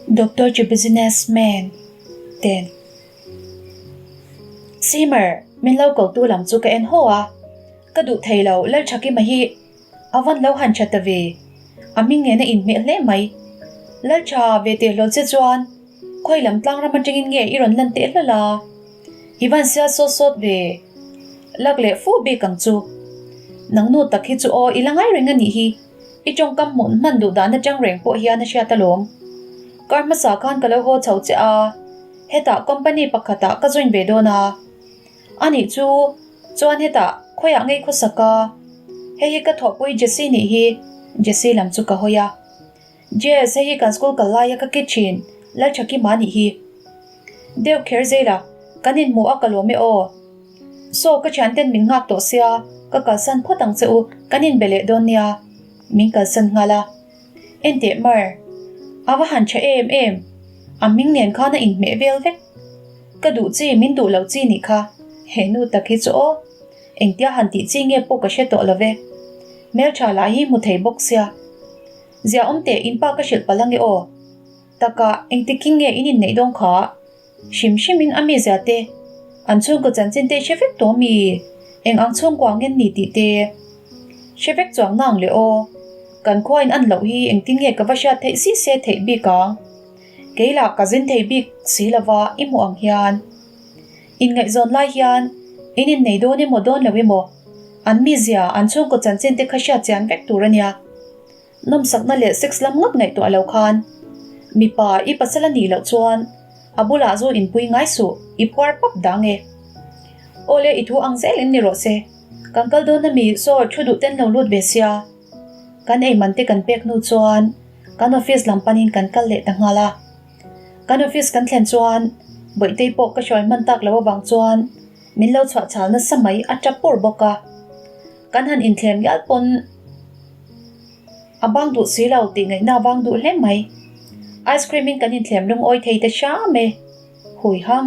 Doctor chu business man ten. Simmer, min lo ko tu lam chu ka en haw a, ka duh thei lo Lalthakima hi a van lo han tha ta ve, a hming nen a inhmeh hle mai. Laltha ve teh hlawl che chuan khawi lam tlang ram atangin nge i rawn lan teh hlawl a? I van sial sawt sawt ve, lak leh fu bik ang chu. Nang nu tak hi chu aw i la ngai reng a nih hi. I tawngkam hmuh hman duh dan atang reng pawh hian a hriat alawm. Kar hmasa khan ka lo haw chho che a, hetah company pakhatah ka join ve dawn a. Anih chu, chuan hetah khawiah ngei khawsak a? Hei hi ka thawhpui Jessie nih hi, Jessie lam chu ka hawi a. Jess, hei hi kan school kal laia ka kitchen Lalthakima nih hi. Deuh kher zeila, kan inhmuh a ka lawm e aw. Saw ka thianten min nghak tawh sia, ka kalsan phawt ang che u, kan inbe leh dawn nia. Min kalsan nghal a. Enteh Mar, a va han tha em em, a hming nen khan a inhmeh vel vek. Ka duh chi min duh loh chi nih kha, he nu tak hi chu aw. Engtia han tih chi nge pawh ka hre tawh lo ve. Hmeltha lah hi hmu thei bawk sia. Zia awm teh in pa ka hrilh palh ange aw. Takah engtikin nge in inneih dawn kha? Hrim hrimin a mizia te, an chhungkaw chanchin te hre vek tawh mi? Eng ang chhungkua ngen ni tih te hre vek chuang nang le aw. Kan khua in an loh hi engtin nge ka va hriat theih si se theih bik ang? Kei lah ka zin thei bik si lova i hmuh ang hian. Inngaihzawn lai hian in innei dawn emaw dawn lo emaw an mizia, an chhungkaw chanchin te kha hriat chian vek tur a nia. Nawmsakna leh sex lam ngawt ngaihtuah lo khan mipa i pasal a nih loh chuan a bulah zu inpui ngai suh, i phuar pap dang e. Awle i thu ang zel in ni rawh se, kan kal dawn ami saw thu duh ten lo lut ve sia. Kan ei man te kan pek hnu chuan kan office lam panin kan kal leh ta nghal a. Kan office kan thlen chuan Bawihtei pawh ka hruai hman tak lo avang chuan min lo chhuah chhal nasa mai a tap pur bawk a. Kan han inthlem ngial pawn a bang duh si lo tih ngaihna a vang duh hle mai. Ice cream in kan inthlem lungawi thei ta hram e. Hui ham.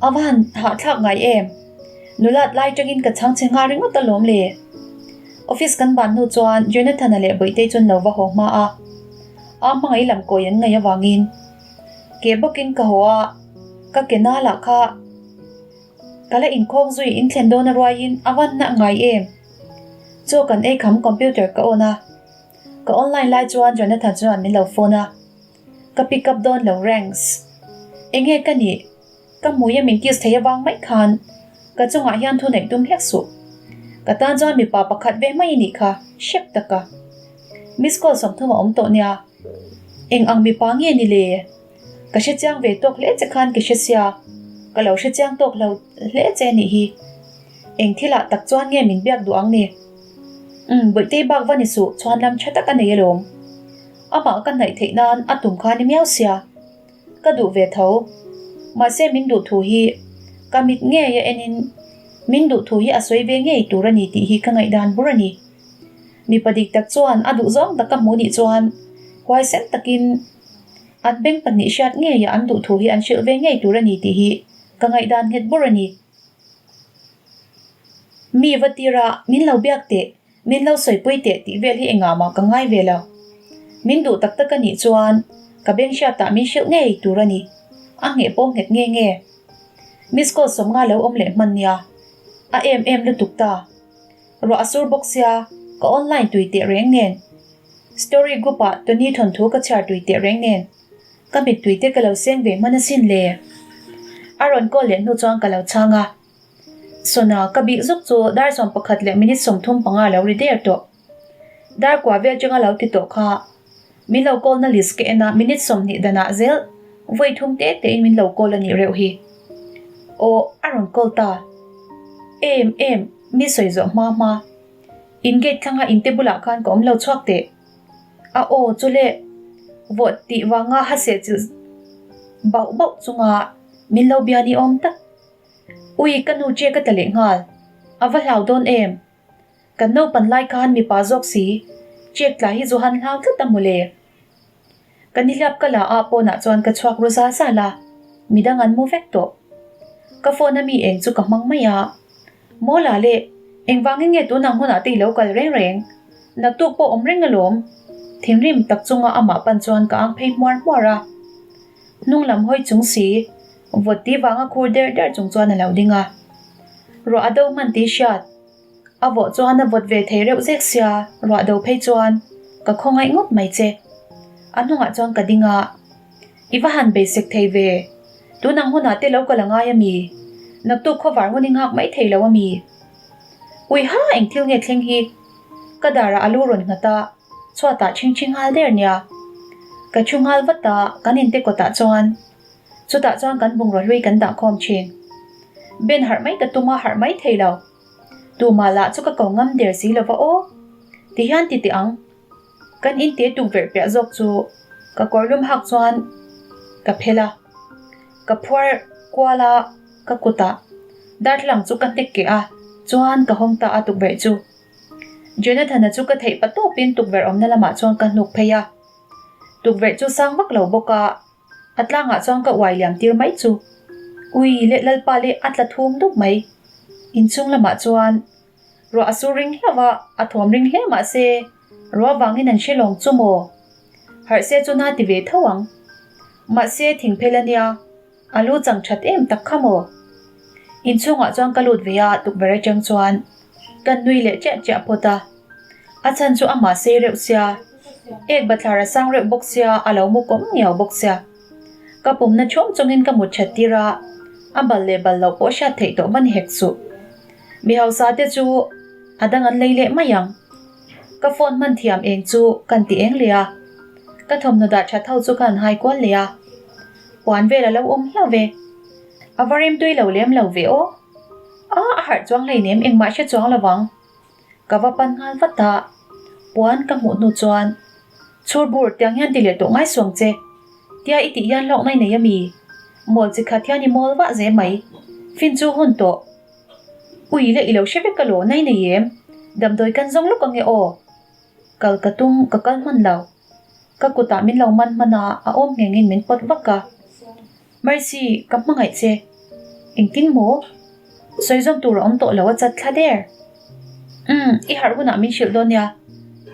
A va han hahthlak ngai em? Nulat lai tangin ka chhang che nghal ringawt alawm le. Office kan ban hnu chuan Jonathan-a leh Bawihtei chuan lo va haw hma a. A hmangaih lam kawi an ngaih avangin ke bawkin ka haw a, ka ke na lah kha Ka la inkhawng zui in thlen dawn a ruaiin a van na ngai em? Chaw kan ei kham computer ka on a, ka online lai chuan Jonathan chuan min lo phone a, ka pick up dawn lo ranks. Enge ka nih? Ka hmui a min kiss thei avang mai khan ka chungah hian thu neih tum hlek suh. Ka tan chuan mipa pakhat ve mai i nih kha, hrep taka. Miss call 30 a awm tawh nia. Eng ang mipa nge ni le? Ka hre chiang ve tawk hle che khan ka hre sia, ka lo hre chiang tawk lo hle che nih hi. Eng thilah tak chuan nge min biak duh ang ni? Umm, Bawihtei bak va ni suh, chhuan lam tha tak a nei alawm. Amah ka hnaih theih nan a tum kha ni miau sia. Ka duh ve tho. Mahse min duh thu hi ka mit ngei a enin min duh thu hi a sawi ve ngei tur a ni tih hi ka ngaihdan bur a ni. Mipa dik tak chuan a duh zawng tak ka hmuh nih chuan huaisen takin An beng pahnih hriat ngeia an duh thu hi an hrilh ve ngei tur a ni tih hi ka ngaihdan nghet bur a ni. Mi va tira min lo biak teh, min lo sawipui teh tih vel hi engah mah ka ngai ve lo. Min duh tak tak a nih chuan ka beng hriatah min hrilh ngei tur a ni. A ngheh pawh nghet nge nge. Miss call 50 lo awm leh hman nia. A em em lutuk ta. Ruah a sur bawk sia, ka online tui teh reng nen. Story group ah Tony thawnthu ka chhiar tui teh reng nen ka mittui te ka lo seng ve hman asin le. A rawn call leh hnu chuan ka lo chhang a. Sona ka bih zuk chu dar 11 leh minute 35 lo ri der tawh. Dar kua vel changa lo ti tawh kha min lo call na list ka en a minute 20 danah zel vawi thum te te in min lo call a nih reuh hi. Aw a rawn call ta. Em em mi sawi zawh hma hma. In gate thlanga in te bulah khan ka awm lo chhuak teh. A aw chu le vawt tih vanga ha seh chilh bauh bauh chunga min lo bia ni awm tak. Ui ka nu che ka tla leh nghal. A va hlau dawn em? Kan naupan lai khan mipa zawk si chek tla hi zu han hlau tlat a mawle. Ka nihliap ka la a pawnah chuan ka chhuak ru zal zal a, midang an mu vek tawh. Ka phone a mi eng chu ka hmang mai a. Mawla leh, engvangin nge tunang hunah te i lo kal reng reng? Naktuk pawh awm reng alawm. Thinrim tak chunga amah pan chuan ka ang phei hmuar hmuar a. Hnung lam hawi chung si, vawt ti vanga khur der der chung chuan a lo ding a. Ruah a do hman tih hriat. A vawh chuan a vawt ve thei reuh zek sia, ruah do phei chuan ka khawngaih ngawt mai che. A hnungah chuan ka ding a, I va han beisek thei ve, tun ang hunah te lo kal a ngai a mi? Naktuk khawvar hun i nghak mai thei lo a mi? Ui ha eng thil nge thleng hi? Ka darah a lu rawn nghat a, chhuatah chhing chhing nghal der nia. Ka thu nghal vat a, kan inte kawtah chuan chutah chuan kan bungraw hlui kan dah khawm thin. Ben harh mai ka tum a, harh mai thei lo. Tumah lah chu ka ko ngam der si lova aw. Tihian ti teh ang. Kan inte tukverh piah zawk chu ka kawrlum hak chuan ka phel a, ka phuar kual a, ka kutah darthlalang chu ka hnek keh a, chuan ka hawng ta a tukverh chu. Jonathan-a chu ka theih pa tawpin tukverh awmna lamah chuan ka hnuk phei a. Tukverh chu sang vak lo bawk a, a tlangah chuan ka uai liam tir mai chu. Ui leh Lalpa leh a tla thum dup mai. Inchhung lamah chuan ruah a sur ring hlauh a, a thawm ring hle mah se ruah vangin an hre lawng chu maw? Harh se chu na ti ve tho ang. Mahse thingphel a nia. A lu chang that em tak kha maw? Inchhungah chuan ka lut ve a, tukverh atang chuan kan nui leh chiah chiah phawt a. A chhan chu amah sei reuh sia, ek bathlar a sang reuh bawk sia, a lo mu kawm ngiau bawk sia. Ka pumna chhung chungin ka mut that tir a, a bal leh bal loh pawh hriat theih tawh va ni hek suh. Mi hausa te chu a dang an lei leh mai ang. Ka phone hman thiam eng chu kan ti eng leh a, ka thawmhnaw dah that ho chu ka han hai kual leh a. Puan vel a lo awm hlauh ve. A va rimtui lo lem lo ve aw. A, a harh chuang hleinem engmah hre chuang lo vang. Ka va pan nghal vat a, puan ka hmuh hnu chuan, Chhur bur, tiang hian ti leh tawh ngai suang che. Tia i tih hian hlawkna i nei a mi? Mawl chi khat hian i mawl vah zel mai. Fin chu hun tawh. Ui leh i lo hre vek ka lo, na i nei em? Damdawi kan zawng lawk ange aw. Kal ka tum, ka kal hman lo. Ka kutah min lo man hman a, a awm nghengin min pawt vak a. Mercy, ka hmangaih che. Engtin maw? Sawi zawm tur a awm tawh lo a chat thla der. Umm, i harh hunah min hrilh dawn nia.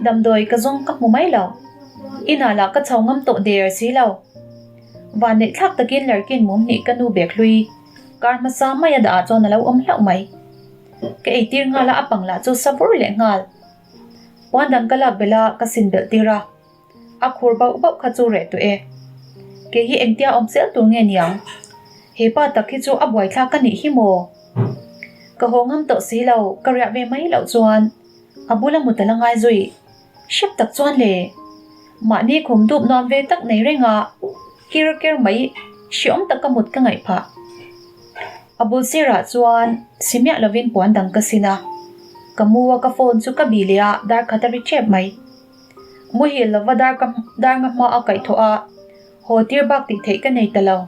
Damdawi ka zawng ka hmu mai lo. Inah lah ka chho ngam tawh der si lo. Vanneih thlak takin Larkin mum hnih ka nu bek hlui kar hmasa mai a dah ah chuan a lo awm hlauh mai. Ka eitir nghal a, a pang lah chu sa vur leh nghal. Puan dang ka lak belh a, ka sin belh tir a. A khur bauh bauh kha chu reh tawh e. Kei hi engtia awm zel tur nge niang? He pa tak hi chu a buaithlak ka nih hi maw? Ka haw ngam tawh si lo, ka riah ve mai loh chuan a bula mut a la ngai zui. Hrep tak chuan le, mahni khum dup nuam ve tak nei reng a, kir ker mai hreawm taka mut ka ngaih phah. A bul sirah chuan si miah lovin puan dang ka sin a, ka mu a ka phone chu ka bih leh a dar khat a ri tep mai. Muhil lova dar ka dar nga hma a kaih thawh a, haw tir bak tih theih ka nei ta lo.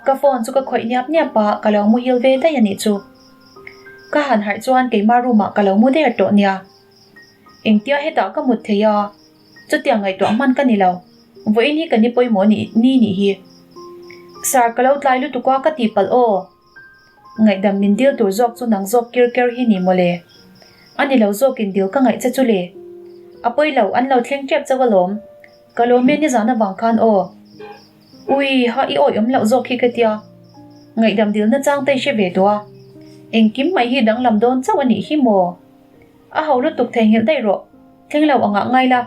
Ka phone chu ka khawih niap niap a, ka lo muhil ve daih a nih chu. Ka han harh chuan keima room ah ka lo mu der tawh nia. Engtia hetah ka mut thei a, Chutiang ngaihtuah hman ka ni lo. Vawiin hi ka ni pawimawh ni ni nih hi. Sir, ka lo tlai lutuk a, ka tihpalh aw. Ngaihdam min dil tur zawk chu nang zawk kir ker hi ni mawle. A ni lo zawkin dil ka ngaih che chu le. A pawi lo, an lo thleng tep chauh alawm. Ka lawm e nizan avang khan aw. Ui, ha i awih awm loh zawk hi ka tia. Ngaihdam dilna chang te i hre ve tawh a. Engkim mai hi danglam dawn chauh a nih hi maw? A ho lutuk theihnghilh daih rawh. Thleng lo angah ngai la,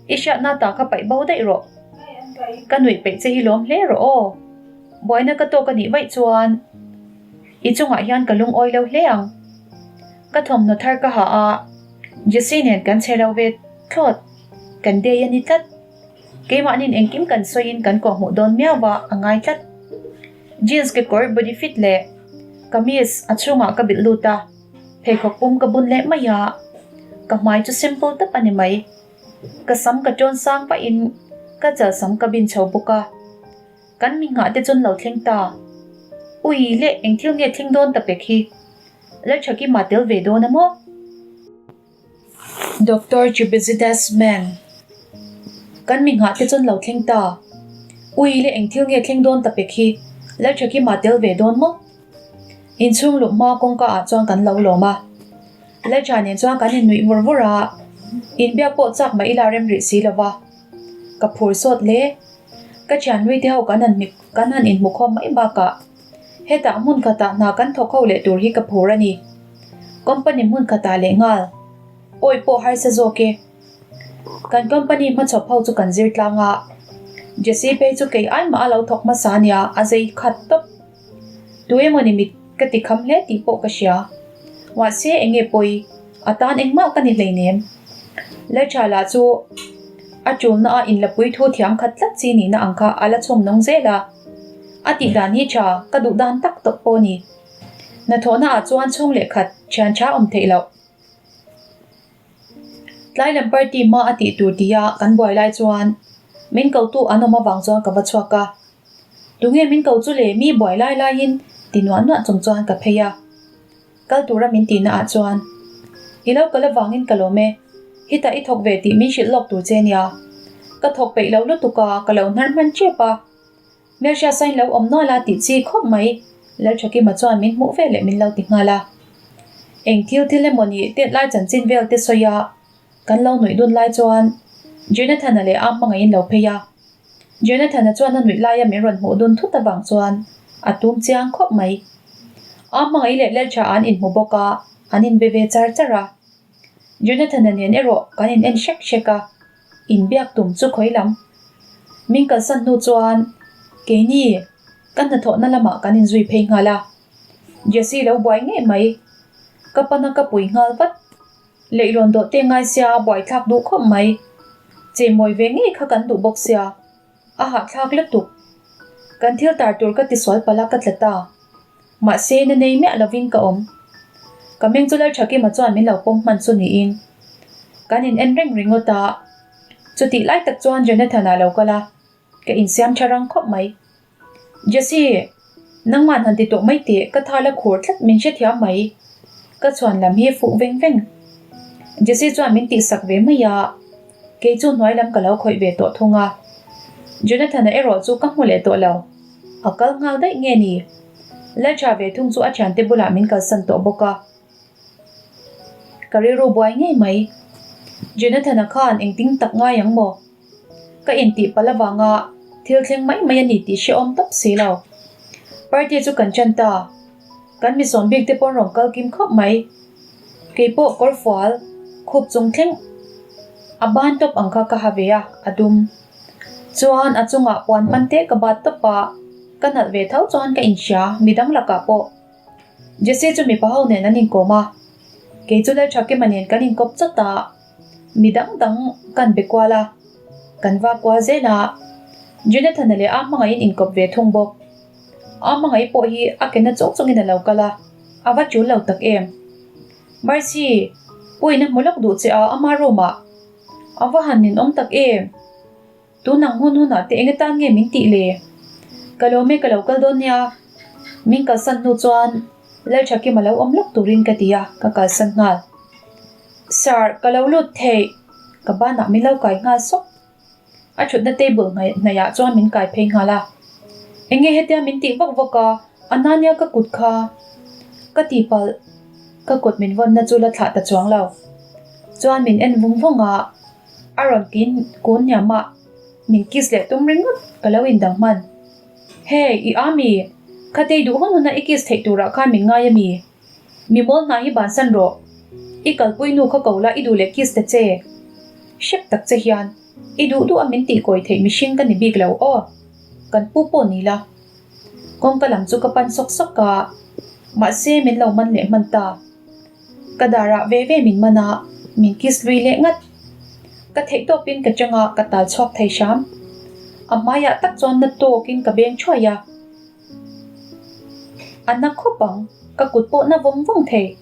i hriatna ta kha paih bo daih rawh. Ka nuih peih che hi lawm hle rawh aw. Buaina ka tawk a nih vaih chuan i chungah hian ka lungawi lo hle ang. Ka thawmhnaw thar ka ha a, Jesse nen kan che lo ve thlawt. Kan dei a ni tlat. Keimahnin engkim kan sawiin kan kawhhmuh dawn miau va a ngai tlat. Jeans kekawr body fit leh kamis a chhungah ka bilh lut a. Pheikhawk pum ka bun leh mai a, ka hmai chu simple tap a ni mai. Ka sam ka tawn sang pahin ka chal sam ka bin chho bawk a. Kan mi nghah te chuan lo thleng ta. Ui leh eng thil nge thleng dawn ta pek hi. Lalthakima tel ve dawn a maw? Doctor chu business man kan mi nghah te chuan lo thleng ta. Ui leh eng thil nge thleng dawn ta pek hi Lalthakima tel ve dawn maw? Inchhung luh hma kawngka ah chuan kan lo lawm a. Laltha nen chuan kan innuih vur vur a, inbiak pawh chak mah ila rem rih si lo va. Ka phur sawt hle. Ka thianhlui te ho kan han kan han inhmu khawm mai bakah hetah hmun khatah hna kan thawk ho leh tur hi ka phur a ni. Company hmun khatah leh nghal awi pawh harsa zawk e. Kan company hmachhawp ho chu kan zir tlang a, Jesse phei chu kei ai mah a lo thawk hmasa nia a zei khat tawp. Tu emawni mit ka ti kham hle tih pawh ka hria. Mahse enge pawi, a tan engmah ka ni hleinem. Lalthala chu a tulna a inlapui thu thiam khat tlat chi nihna ang kha a la chhawm nung zel a. A tih dan hi tha ka duh dan tak tawh pawh a ni. Hnathawhna ah chuan chhung leh khat thian tha awm theih loh. Tlai lam party hma a tih tur tia kan buai lai chuan min kotu an awm avang chuan ka va chhuak a. Tunge min ko chu le mi buai lai laiin ti nuah nuah chung chuan ka phei a. Kal tura min tihna ah chuan I lo kal avangin ka lawm e, hitah i thawk ve tih min hrilh lawk tur che nia. Ka thawk peih lo lutuk a, ka lo hnar hman tep a. Hmelhriat sain lo awm nual a tih chi khawp mai, Lalthakima chuan min hmuh veleh min lo ti nghal a. Eng thil thil emaw ni tet lai chanchin vel te sawi a, kan lo nuih dun lai chuan Jonathan-a leh a hmangaihin lo phei a. Jonathan-a chuan a nuih laia min rawn hmuh dun thut avang chuan a tum chiang khawp mai. A hmangaih leh Laltha an inhmu bawk a, an inbe ve char char a. Jonathan-a nen erawh kan in en hrek hrek a, inbiak tum chu khawi lam. Min kalsan hnu chuan keini ka hnathawhna lamah kan inzui phei nghal a. Jesse lo buai ngei mai. Ka pana ka pui nghal vat. Leihlawn dawh te ngai sia a buaithlak duh khawp mai. Cheimawi ve ngei kha kan duh bawk sia. A hahthlak lutuk. Kan thil tar tur ka tisual palh a ka tla ta. Mahse na nei miah lovin ka awm. Ka meng chu Lalthakima chuan min lo pawm hman chu niin. Kan in en reng ringawt a. Chutih lai tak chuan Jonathan-a lo kal a. Ka insiam tha rang khawp mai. Jesse, nangman han ti tawh mai teh, ka thal a khur tlat min hrethiam mai. Ka chhuan lam hi fuh veng veng. Jesse chuan min tihsak ve mai a, kei chu hnuai lam ka lo khawih ve tawh thung a. Jonathan-a erawh chu ka hmu leh tawh lo. A kal nghal daih nge ni? Laltha ve thung chu a thiante bulah min kalsan tawh bawk a. Ka rilru buai ngei mai. Jonathan-a khan engtin tak ngai ang maw? Ka intih palh avanga thil thleng mai mai a ni tih hrehawm tawp si lo. Party chu kan ṭan ta. Kan misawm bik te pawn rawn kal kim khawp mai. Kei pawh kawr fual khup chung thleng a ban tawp ang kha ka ha ve a, a dum. Chuan a chungah puan hman te ka bat tawp a, ka nalh ve tho chuan ka inhria midang lakah pawh. Jesse chu mipa ho nen an inkawm a, kei chu Lalthakima nen kan inkawp chawt a. Mi dang dang kan be kual a, kan va kual zel a, Jonathan-a leh a hmangaihin inkawp ve thung bawk. A hmangaih pawh hi a ke na chawng chawngin a lo kal a, a va tul lo tak em. Mercy, puiin a hmu lawk duh che a ama room-ah. A va han ninawm tak em. Tun ang hun hunah te eng atan nge min tih le? Ka lawm e ka lo kal dawn nia. Min kalsan hnu chuan Lalthakima lo awm lawk turin ka ti a, ka kalsan nghal. Sir, ka lo lut theih. Ka banah min lo kai nghal sawk. A thutna table hnaihah chuan min kai phei nghal a. Eng nge hetia min tih vak vak a, a na nia ka kut kha. Ka tihpalh. Ka kut min vawnna chu la thlah ta chuang lo. Chuan min en vung vung a, a rawn kin kun hniam a, min kiss leh tum ringawt ka lo indang hman. Hey, i a mi? Khatei duh hun huna i kiss theih turah khan min ngai a mi? Mi mawl hna hi bansan rawh. I kalpui nu kha ko la i duh leh kiss ta che. Hrep tak che hian i duh duh a min tih kawi theih mihring ka ni bik lo aw. Kan pu pawh ni la. Kawngka lam chu ka pan sawk sawk a, mahse min lo man leh hman ta. Ka darah ve ve min man a, min kiss lui leh ngat. Ka theih tawpin ka chang a, ka tal chhuak thei hram. A hmaiah tak chuan na tawkin ka beng thuai a. A na khawp ang, ka kut pawh na vawng vawng thei.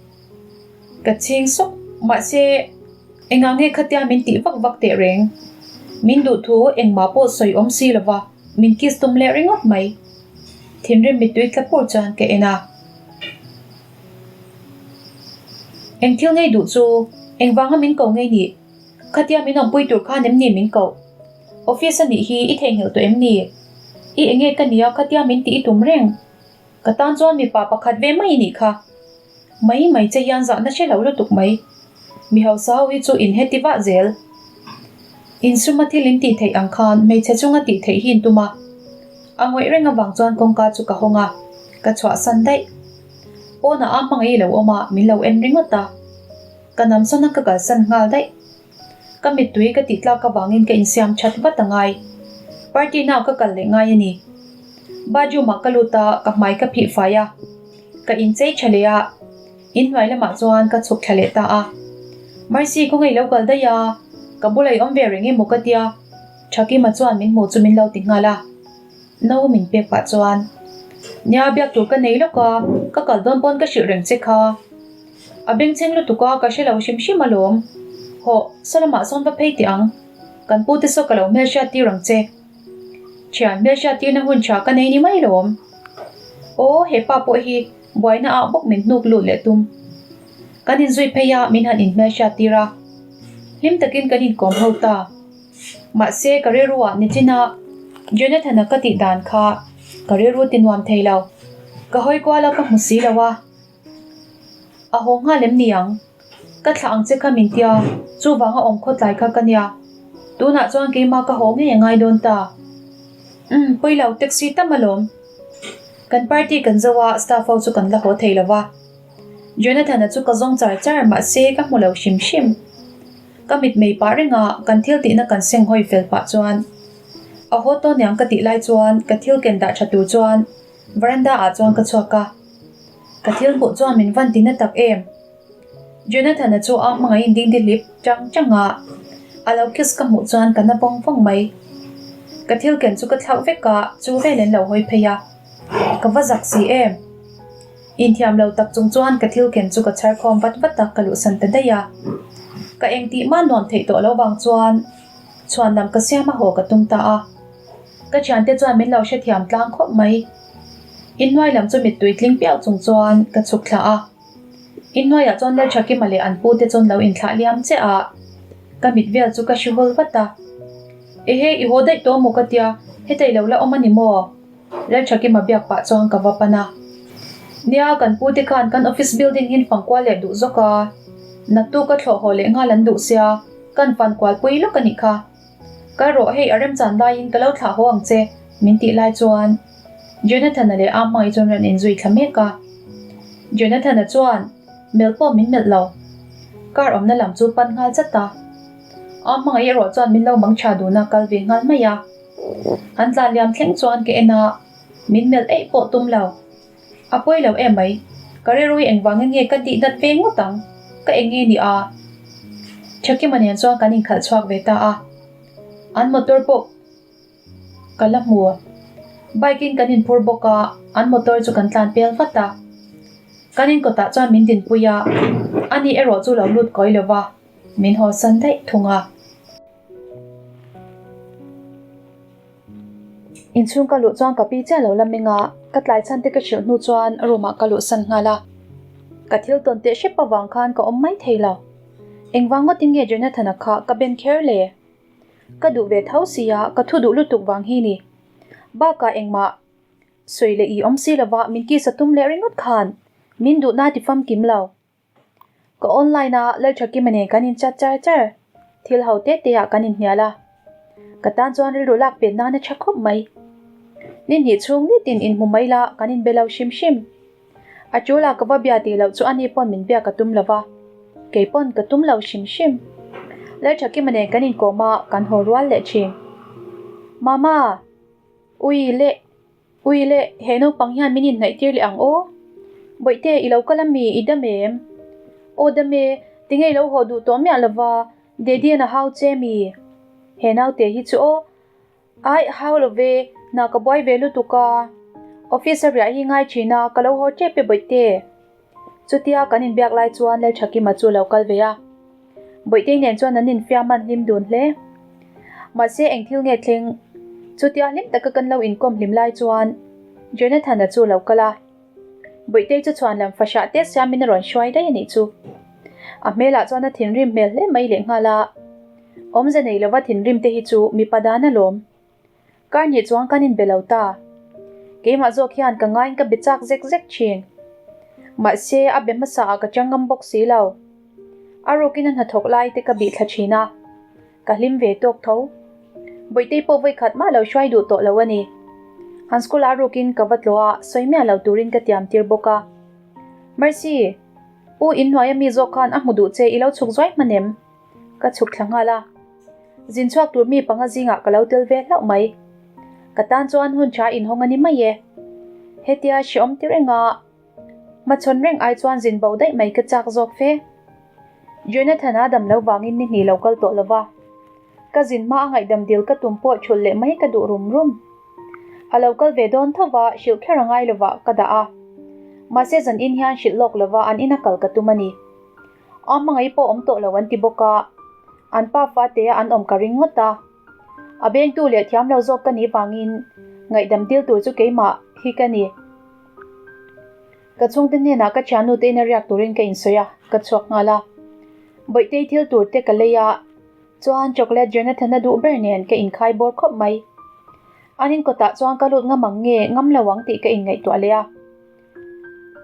Ka chhing sawk, mahse engah nge khatia min tih vak vak teh reng. Min duh thu engmah pawh sawi awm si lova min kiss tum leh ringawt mai. Thinrim mittui tla pur chuan ka en a. Eng thil ngei duh chu engvanga min ko ngei nih? Khatia min awmpui tur khan em ni min koh? Office a nih hi i theihnghilh tawh em ni? I enge ka nia khatia min tih i tum reng? Ka tan chuan mipa pakhat ve mai i nih kha. Mai mai che hian zahna hre lo lutuk mai. Mi hausa ho hi chu in heti vah zel. Insuma thil in tih theih ang khan hmeichhe chunga tih theih hi in tum a. A ngawih reng avang chuan kawngka chu ka hawng a, ka chhuahsan daih. Pawnah a hmangaih lo awm a, min lo en ringawt a. Ka namsawn a ka kalsan nghal daih. Ka mittui ka tih tlak avangin ka insiam that vat a ngai. Party na ka kal leh ngai a ni. Bathroom ah ka lut a, ka hmai ka phih fai a. Ka inchei tha leh a, inhnuai lamah chuan ka chhuk thla leh ta a. Mercy khawngaih lo kal daih a, ka bula i awm ve reng emaw ka tia, Thakima chuan min hmuh chu min lo ti nghal a. No min pek pah chuan, Nia biak tur ka nei lawk a, ka kal dawn pawn ka hrilh reng che kha. A bengchheng lutuk a, ka hre lo hrim hrim alawm. Hawh, saw lamah sawn va phei teh ang. Kan pute saw ka lo hmelhriat tir ang che. Thian hmelhriat tirna hun tha ka nei ni mai lawm. Aw, he pa pawh hi buaina ah bawk min hnuk lut leh tum. Kan inzui phei a, min han inhmelhriat tir a. Hlim takin kan inkawm ho ta. Mahse, ka rilru ah nichina Jonathan-a ka tih dan kha ka rilru ti nuam thei lo. Ka hawi kual a ka hmu si lo a. A haw nghal em ni ang? Ka thlah ang che kha min tia, chuvanga awm khawtlai kha ka nia. Tunah chuan keimah ka haw ngei a ngai dawn ta. Umm, pawi lo, taxi tam alawm. Kan party kan zo a, staff ho chu kan la haw thei lo va. Jonathan-a chu ka zawng char char, mahse ka hmu lo hrim hrim. Ka mitmei pah reng a, kan thil tihna kan seng hawi fel pah chuan a haw tawn niang ka tih lai chuan ka thil ken dah tha tur chuan Veranda ah chuan ka chhuak a, ka thil hmuh chuan min van ti na tak em? Jonathan-a chu a hmangaih ding dihlip chang chang a, a lo kiss ka hmuh chuan ka na vawng vawng mai. Ka thil ken chu ka thlauh vek a, chu vel an lo hawi phei a, ka va zak si em? Inthiam lo tak chung chuan ka thil ken chu ka chhar khawm vat vat a, ka luhsan ta daih a. Ka engtih mah nuam theih tawh lo vang chuan chhuan lam ka siam a haw ka tum ta a. Ka thiante chuan min lo hrethiam tlang khawp mai. Inhnuai lam chu mittui tling piau chung chuan ka chhuk thla a. Inhnuaiah chuan Lalthakima leh an pute chuan lo inthlah liam che a, ka mit vel chu ka hri hawl vat a. Ehe, i haw daih tawh maw ka tia, hetei lo la awm a ni maw? Lalthakima biak pah chuan ka va pan a. Nia, kan pute khan kan office building hin fangkual leh duh zawk a, naktuk ka thlawh haw leh nghal an duh sia, kan fankual pui lawk a nih kha. Kal rawh hei a remchan laiin ka lo thlah haw ang che min tih lai chuan Jonathan-a leh a hmangaih chuan rawn inzui thla mek a. Jonathan-a chuan melh pawh min melh lo. Car awmna lam chu pan nghal chat a. A hmangaih erawh chuan min lo mang tha dun a kal ve nghal mai a. An tlan liam thleng chuan ka en a, min melh eih pawh tum lo. A pawi lo em mai. Ka rilru hi engvangin nge ka tih nat ve ngawt ang? Ka eng nge ni a? Thakima nen chuan kan inkhalh chhuak ve ta a. An motor pawh ka la hmu. Bike in kan inphur bawk a, an motor chu kan tlan pel vat a. Kan inkawtah chuan min dinpui a, ani erawh chu lo lut kawi lo va, min hawsan daih thung a. Inchhung ka luh chuan ka pi chiah lo la meng a, ka tlai chhan te ka hrilh hnu chuan room ah ka luhsan nghal a. Ka thil tawn teh hrep avang khan ka awm mai thei lo. Engvang ngawtin nge Jonathan-a kha ka ben kher le? Ka duh ve tho sia, ka thu duh lutuk vang hi ni. Bakah engmah sawi leh i awm si lova min kiss a tum leh ringawt khan min duhna ti famkim lo. Ka online a Lalthakima nen kan in chat char char, thil ho te te ah kan inhnial a, ka tan chuan rilru lak pen nan a tha khawp mai. Ni hnih chhung nitin inhmu mai la kan inbe lo hrim hrim. A tul ah ka va bia tih loh chu ani pawn min biak a tum lo va, kei pawn ka tum lo hrim hrim. Lalthakima nen kan inkawm a, kan haw rual leh thin. Mama! Ui leh! Ui le, he naupang hian min inhnaih tir leh ang aw. Bawihte, i lo kal a mi, i dam em? Aw dam e, tinge i lo haw duh tawh miah lova, Daddy an a hau che mi? He naute hi chu aw. Aih, hau lo ve, hna ka buai ve lutuk a. Office a riah hi ngai thin a, ka lo haw tep e Bawihte. Chutia kan inbiak lai chuan Lalthakima chu a lo kal ve a. Bawihtei nen chuan an infiam an hlim dun hle. Mahse eng thil nge thleng? Chutia hlim taka kan lo inkawm hlim lai chuan Jonathan-a chu a lo kal a. Bawihtei chu chhuan lam fahrah te siamin a rawn hruai daih a nih chu. A hmelah chuan a thinrim hmel hle mai lehnghal a. Awmze nei lova thinrim te hi chu mipa dan alawm. Kar hnih chuan kan inbe lo ta. Keimah zawk hian ka ngaiin ka be chak zek zek thin. Mahse, a be hmasa ah ka chang ngam bawk si lo. A rukin a hnathawk lai te ka bih thla thin a. Ka hlim ve tawk tho. Bawihtei pawh vawikhat mah lo hruai duh tawh lo a ni. An school ah rukin ka va tlawh a, sawi miah lo turin ka tiam tir bawk a. Mercy, U inhnuaia mi zawk khan a hmu duh che i lo chhuk zuai hman em? Ka chhuk thla nghal a. Zin chhuak tur mi panga zingah ka lo tel ve hlauh mai. Ka tan chuan hun tha inhawng a ni mai e. Hetia hreawm ti reng a, hmachhawn reng ai chuan zin bo daih mai ka chak zawk fe. Jonathan-a dam lo vangin ni hnih lo kal tawh lo va. Ka zin hma a ngaihdam dil ka tum pawh thulh leh mai ka duh rum rum. A lo kal ve dawn tho va, hrilh kher a ngai lovah ka dah a. Mahse zan in hian hrilh lawk lova an ina kal ka tum a ni. A hmangaih pawh awm tawh lo an ti bawk a, an pa fate a an awm ka ring ngawt a. A bengtu leh thiam lo zawk ka nih vangin ngaihdam dil tur chu keimah hi ka ni. Ka chhungte hnenah ka thiannu te ina riak turin ka insawi a, ka chhuak nghal a. Bawihtei thil tur te ka lei a, chuan chocolate Jonathan-a duh ber nen ka inkhai bawr khawp mai. An inkawtah chuan ka lut ngam ang nge ngam lo ang tih ka inngaihtuah leh a.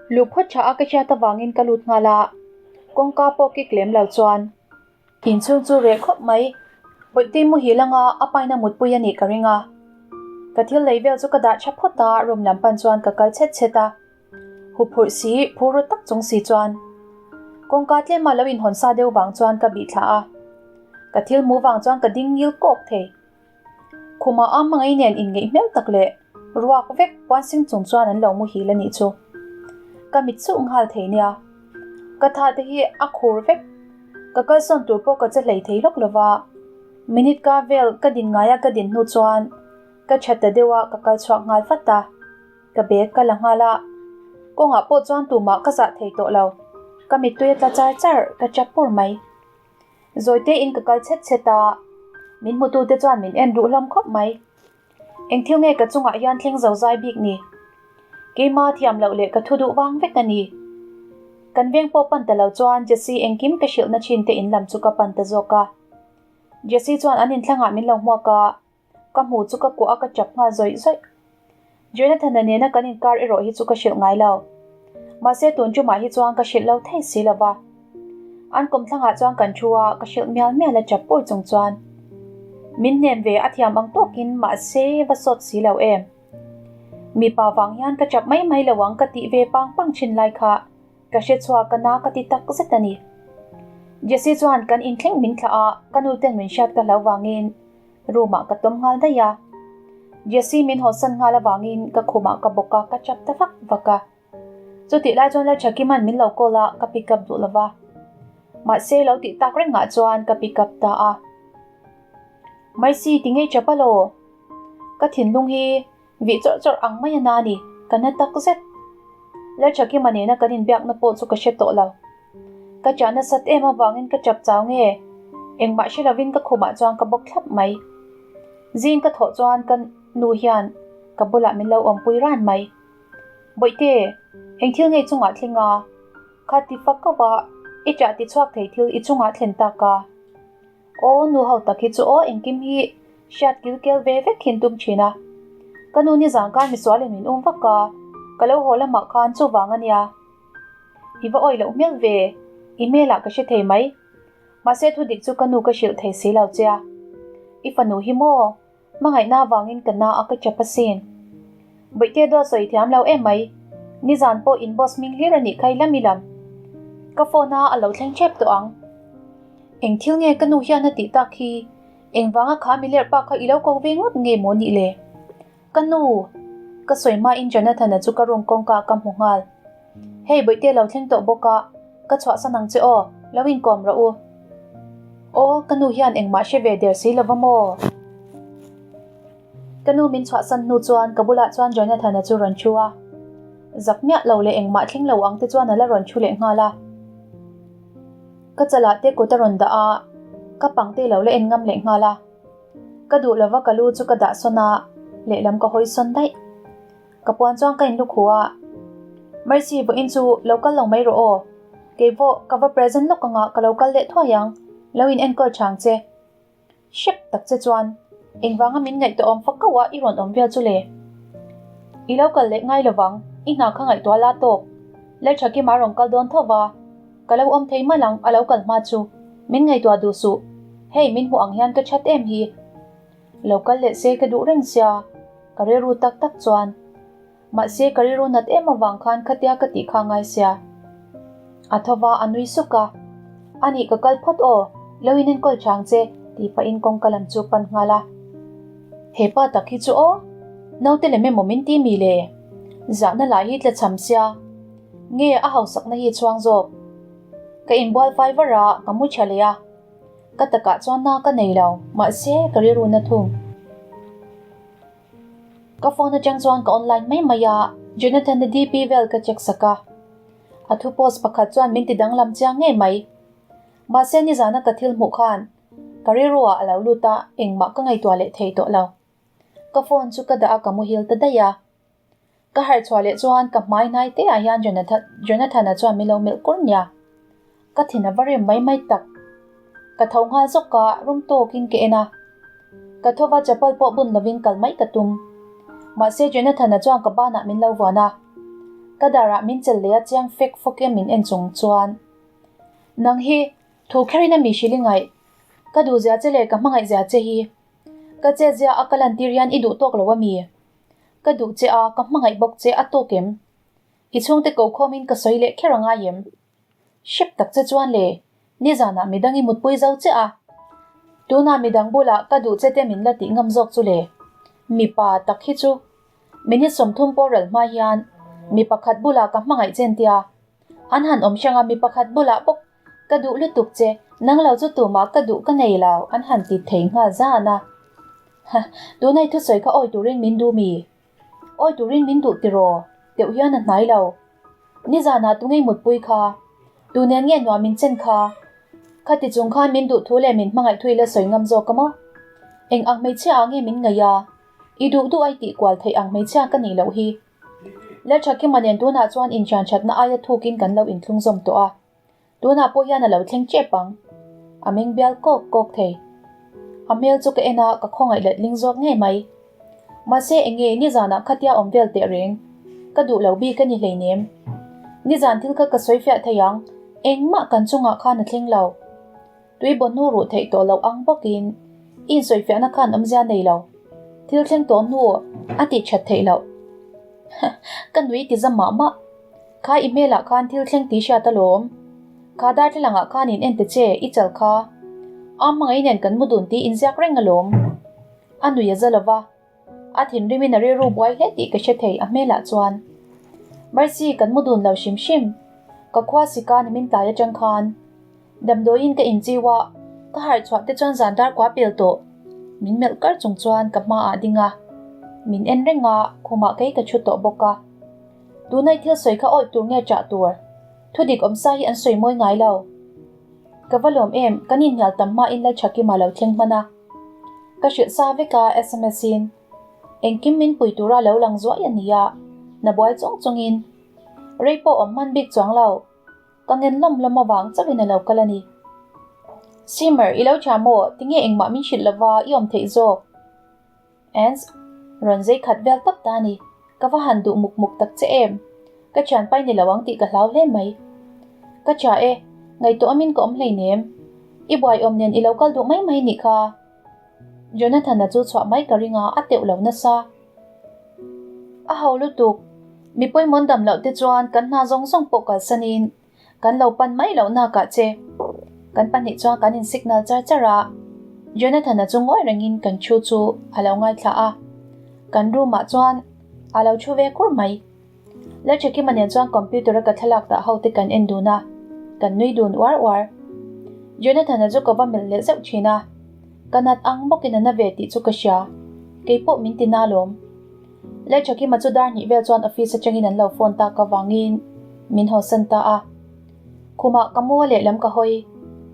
Luh phawt tha a ka hriat avangin ka lut nghal a, kawngka pawh kik lem lo chuan. Inchhung chu reh khawp mai. Bawihtei muhil anga a paina mutpui a nih ka ring a. Ka thil lei vel chu ka dah tha phawt a, room lam pan chuan ka kal chhet chhet a. Huphurh si, phur ru tak chung si chuan kawngka tlema lo inhawn sa deuh vang chuan ka bih thla a. Ka thil hmuh vang chuan ka ding ngil kawk thei. Khumah a hmangaih nen inngeih hmel tak leh ruak vek puan sing chung chuan an lo muhil a nih chu. Ka mit chuh nghal thei nia. Ka tha te hi a khur vek. Ka kalsawn tur pawh ka che hlei thei lawk lova. Minute ka vel ka din ngaia ka din hnu chuan ka tha ta deuh a ka kal chhuak nghal vat a. Ka bag ka la nghal a. Kawngah pawh chuan tumah ka zah thei tawh lo. Ka mittui a tla char char, ka chap pur mai. Zawite in ka kal chhet chhet a, min hmutu te chuan min en duh hlawm khawp mai. Eng thil nge ka chungah hian thleng zo zai bik ni? Keima thiam loh leh ka thu duh vang vek a ni. Kan veng pawh pan ta lo chuan Jessie engkim ka hrilhna thin te in lam chu ka pan ta zawk a. Jessie chuan an inthlangah min lo hmuak a. Ka hmu chu ka kuah a ka chap nghal zawih zawih. Jonathan-a nena kan inkar erawh hi chu ka hrilh ngai lo. Mahse tun tumah hi chuan ka hrilh lo thei si lo va. An kawmthlangah chuan kan thu a, ka hrilh mial mial a chap pur chung chuan. Min hnem ve a thiam ang tawkin mahse va sawt si lo em. Mipa vang hian ka chap mai mai lo ang ka tih ve pang pang thin lai kha. Ka hre chhuak a na ka ti tak zet a ni. Jessie chuan kan inthleng min thlah a, ka nu ten min hriat ka hlau vangin room ah ka tawm nghal daih a. Jessie min hawsan nghal avangin ka khumah ka bawk a, ka chap ta vak vak a. Chutih lai chuan Lalthakima'n min lo call a, ka pick up duh lova. Mahse lo tih tak rengah chuan ka pick up ta a. Mercy ti ngei chap alaw? Ka thinlung hi Vih chawrh chawrh ang mai a na ni, ka na tak zet. Lalthakima nena kan inbiakna pawh chu ka hre tawh lo. Ka chah nasat em avangin ka chap chau nge, engmah hre lovin ka khumah chuan ka bawk thlap mai. Zing ka thawh chuan ka nu hian ka bulah min lo awmpui ran mai. Bawihte, eng thil ngei chungah thleng a? Kha ti fak kauh a, i chah ti chhuak thei thil i chungah thlen tak a. Aw nu ho tak hi chu aw engkim hi hriat kil kel ve vek hin tum thin a. Ka nu nizan khan misualin min um vak a, ka lo haw lamah khan chuvang a nia. I va awih loh hmel ve, i hmelah ka hre thei mai. Mahse thudik chu ka nu ka hrilh thei si lo che a. I fanu hi maw? Hmangaihna avangin ka na a ka chap asin. Bawihte dawt sawi thiam lo em mai. Nizan pawh in boss hming hlir a nih kha i lam i lam. Ka phone a a lo thleng ṭhep tawh ang. Eng thil nge ka nu hian a tih tak hi? Engvanga kha mi lerh pa kha i lo ko ve ngawt nge maw nih le? Ka nu! Ka sawi hmain Jonathan-a chu ka room kawngka ah ka hmu nghal. Hei Bawihte lo thleng tawh bawk a, ka chhuahsan ang che aw, lo inkawm rawh u. Aw, ka nu hian engmah hre ve der si lova maw? Ka nu min chhuahsan hnu chuan ka bulah chuan Jonathan-a chu rawn thu a. Zak miah lo leh engmah thleng lo ang te chuan a la rawn thu leh nghal a. Ka chalah te kut a rawn dah a, ka pangte lo la en ngam leh nghal a. Ka duh lova ka lu chu ka dah sawn a, lehlam ka hawi sawn daih. Ka puan chuan ka inlu khu a, Mercy vawiin chu lo kal lo mai rawh aw, keipawh ka va present lawk anga ka lo kal leh thuai ang, lo in enkawl tha ang che. Hrep tak che chuan engvanga min ngaihtuah awm fak kauh a i rawn awm vel chu le? I lo kal leh ngai lovang, i hna kha ngaihtuah la tawk. Lalthakima rawn kal dawn tho va, ka lo awm thei mal ang a lo kal hma chu, min ngaihtuah duh suh. Hei min hmuh ang hian ka that em hi. Lo kal leh se ka duh reng sia, ka rilru tak tak chuan. Mahse ka rilru nat em avang khan khatia ka tih kha ngai sia. A tho va a nui suk a. Anih ka kal phawt aw, lo in enkawl chang che tih pahin kawngka lam chu pan nghal a. He pa tak hi chu aw, naute lem emaw min ti mi le? Zahna lah hi tla cham sia. Nge a hausakna hi chhuang zawk? Ka inbual fai var a, ka mu tha leh a. Ka takah chuan na ka nei lo, mahse ka rilru na thung. Ka phone atang chuan ka online mai mai a, Jonathan-a DP vel ka check sak a. A thu post pakhat chuan min ti danglam chiang ngei mai. Mahse nizana ka thil hmuh khan ka rilru ah a lo lut a, engmah ka ngaihtuah leh thei tawh lo. Ka phone chu ka dah a ka muhil ta daih a. Ka harh chhuah leh chuan ka hmai hnai te ah hian Jonathan-a chuan min lo melh kur nia. Ka thin a va rem mai mai tak. Ka tho nghal zawk a, rum tawkin ka en a. Ka tho va chapal pawh bun lovin kal mai ka tum. Mahse Jonathan-a chuan ka banah min lo vuan a. Ka darah min chelh leh a chiang fek fawk em min en chung chuan. Nang hi, thu kherin a mi hrilh i ngaih. Ka duhzia che leh ka hmangaihzia che hi. Ka chetzia a ka lantir hian i duh tawk lo a mi? Ka duh che a, ka hmangaih bawk che a tawk em? I chhungte ko khawmin ka sawi leh kher a ngai em? Hrep tak che chuan le, nizanah midang i mutpui zo che a. Tunah midang bulah ka duh che te min la tih ngam zawk chu le. Mipa tak hi chu minute 30 pawh ral hma hian mi pakhat bulah ka hmangaih chen tia. An han awm hrang a mi pakhat bulah bawk Ka duh lutuk che, nang lo chu tumah ka duh ka nei lo, an han ti thei nghal zan a. Ha, tunai thusawi kha awi turin min duh mi? Awi turin min duh tiraw? Teuh hian a hnai lo. Nizanah tungei mutpui kha? Tu nen nge nuam min chen kha? Khati chung khan min duh thu leh min hmangaih thu i la sawi ngam zawk a maw? Eng ang hmeichhia ah nge min ngaih a? I duh duh ai tih kual theih ang hmeichhia ka nih loh hi. Lalthakima nen tunah chuan inṭhianthatna aia thukin kan lo inthlung zawm tawh a. Tunah pawh hian a lo thleng chep ang. A meng bial kawk kawk thei. A hmel chu ka en a, ka khawngaih letling zawk ngei mai. Mahse enge nizanah khatia awm vel teh reng. Ka duh lo bik a ni hleinem. Nizan thil kha ka sawi fiah thei ang, engmah kan chungah khan a thleng lo. Tui baw hnu ruh theih tawh loh ang bawkin i insawifiahna khan awmzia nei lo. Thil thleng tawh hnu a tih that theih loh. Ka nui ti zam mah mah. Kha i hmelah khan thil thleng tih hriat alawm. Kha darthlalangah khan in en ta che, i chal kha. A hmangaih nen kan mu dun tih inziak reng alawm. A nui a za lova. A thinrimin a rilru buai hle tih ka hre thei a hmelah chuan. Mercy kan mu dun lo hrim hrim. Ka khua sika ni min tlai atang khan. Damdawiin ka inchiu a, ka harh chhuah te chuan zan dar kua pel tawh. Min melh kar chung chuan ka hmaah ding a. Min en reng a, khumah kei ka thu tawh bawk a. Tunai thil sawi kha awih tur nge chah tur? Thudik awmsa hi an sawi mawi ngai lo. Ka va lawm em, kan inhnial tam hmain Lalthakima lo thleng hman a. Ka hrilh sa vek a sms in. Engkim min pui tura lo lang zuai a nia, na buai chung chungin. Rei pawh awm hman bik chuang lo. Ka ngen lawm lawm avang chauhin a lo kal a ni. Simmer, i lo tha maw? Tinge engmah min hrilh lova i awm theih zawk? Ans, Rawn zei khat vel tawp ta a ni. Ka va han duh muk muk tak che em? Ka thianpai ni lo ang tih ka hlau hle mai. Ka tha e, ngaihtuah awmin ka awm hleinem. I buai awm nen i lo kal duh mai mai nih kha. Jonathan-a chu chhuah mai ka ring a, a teuh lo nasa. A ho lutuk. Mi pawimawh dam loh te chuan kan hna zawng zawng pawh kalsanin Kan lo pan mai loh nakah che. Kan pahnih chuan kan in signal char char a, Jonathan-a chu ngawi rengin kan thu chu a lo ngaithla a. Kan room ah chuan a lo thu ve kur mai. Lalthakima nen chuan computer a ka thlalak dah ho te kan en dun a, kan nui dun uar uar. Jonathan-a chu ka va melh leh zeuh thin a, ka nat ang bawkin a na ve tih chu ka hria, keipawh min ti na lawm. Lalthakima chu dar hnih vel chuan office atangin an lo phone tak avangin min hawsan ta a. Khumah ka mu a lehlam ka hawi,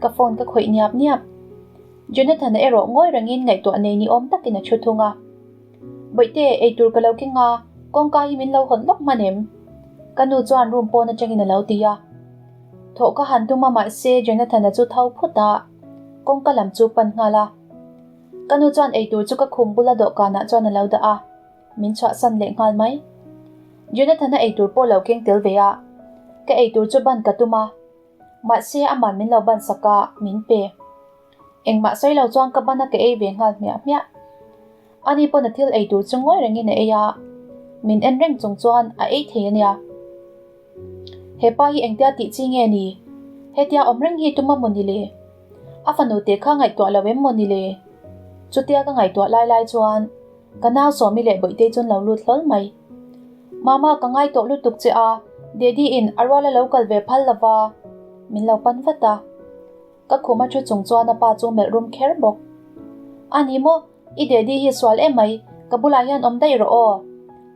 ka phone ka khawih niap niap. Jonathan-a erawh ngawi rengin ngaihtuah nei ni awm takin a thu thung a. Bawihte, eitur ka lo keng a, kawngka hi min lo hawn lawk hman em? Ka nu chuan room pawn atangin a lo ti a. Thawh ka han tum a mahse Jonathan-a chu tho phut a, kawngka lam chu pan nghal a. Ka nu chuan eitur chu ka khum bula dawhkanah chuan a lo dah a, min chhuahsan leh nghal mai. Jonathan-a eitur pawh lo keng tel ve a, ka eitur chu ban ka tum a, mahse aman min lo ban sak a, min pe. Engmah sawi lo chuan ka ban a ka ei ve nghal hmiah hmiah. Ani pawn a thil ei tur chu ngawi rengin a ei a, min en reng chung chuan a ei thei a nia. He pa hi engtia tih chi nge ni? Hetia awm reng hi tum a maw ni le? A fanu te kha ngaihtuah lo em maw ni le? Chutia ka ngaihtuah lai lai chuan ka nau Sawmi leh Bawihtei chuan lo lut hlawl mai. Mama ka ngai tawh lutuk che a, Daddy in a rual a lo kal ve phal lova min lo pan vat a. Ka khum a thu chung chuan a pa chu melh rum kher bawk. A ni maw? I daddy hi sual em mai, ka bulah hian awm daih rawh aw.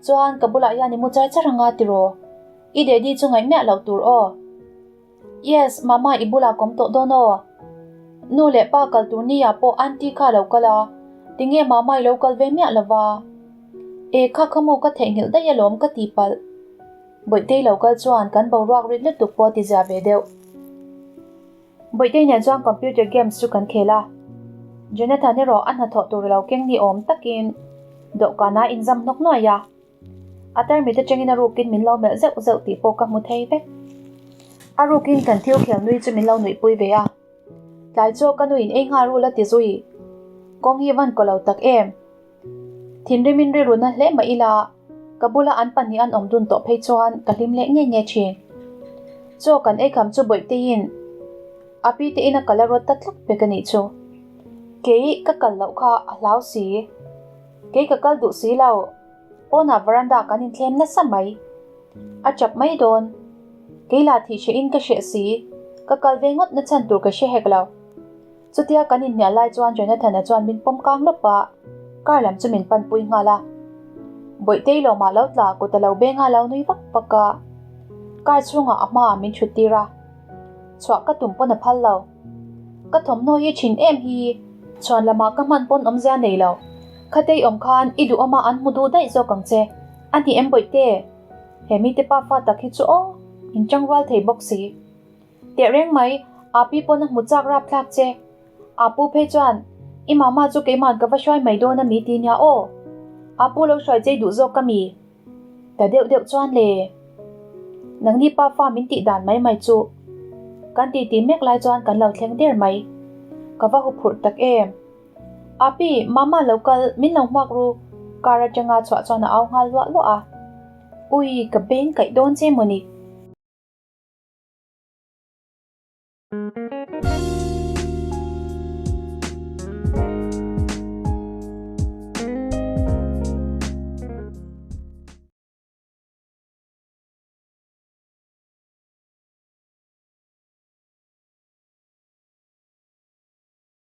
Chuan ka bulah hian i mu char char anga tiraw? I daddy chu ngaih miah loh tur aw. Yes, mama i bulah ka awm tawh dawn aw. Nu leh pa kal tur ni ah pawh aunty kha a lo kal a, tinge mama i lo kal ve miah lova? E kha kha maw ka theihnghilh daih alawm ka ti palh. Bawihtei lo kal chuan kan boruak rit lutuk pawh a ti zia ve deuh. Bawihtei nen chuan computer games chu kan khel a. Jonathan erawh a hnathawh tur lo keng ni awm takin dawhkanah a inzam hnawk nuai a. A tarmit atangin a rukin min lo melh zeuh zeuh tih pawh ka hmu thei vek. A rukin kan thil khel nui chu min lo nuihpui ve a. Tlai chaw ka nuin ei nghal rul a ti zui. Kawng hi van kaw lo tak em? Thinrimin rilruna hle mah ila, ka bula an pahnih an awm dun tawh phei chuan ka hlim leh nge nge thin. Chaw kan ei kham chu Bawihteiin a pi te ina kal a rawt ta tlat pek a nih chu. Kei ka kal loh kha a hlau si. Kei ka kal duh si lo. Pawnah veranda kan inthlem nasa mai. A chap mai dawn. Kei lah thih hrehin ka hreh si. Ka kal ve ngawt na chhan tur ka hre hek lo. Chutia kan inhnial lai chuan Jonathan-a chuan min pawm kang lawp a, car lam chu min panpui nghal a. Bawihtei lawmah lo tla kut a lo beng a lo nui vak vak a, car chhungah a hmaah min thut tir a, chhuah ka tum pawn a phal lo. Ka thawmhnaw hi thin em hi, chhuan lamah ka hman pawn awmzia nei lo. Khatei awm khan i duhawma an hmu duh daih zawk ang che, a ni em Bawihte? He mite pa fa tak hi chu aw, in tangrual thei bawk si. Tehreng mai, a pi pawn a hmu chak rap thlak che. A pu phei chuan, I mama chu keiman ka va hruai mai dawn a mi ti nia aw. A pu lo hruai chei duh zawk ka mi. Ta deuh deuh chuan le. Nangni pa fa min tih dan mai mai chu. Kan ti ti mek lai chuan kan lo thleng der mai. Ka va huphurh tak em. A pi, mama lo kal, min lo hmuak ru. Car atanga chhuah chuan a au nghal luah luah a. Ui, ka beng kaih dawn che mawni.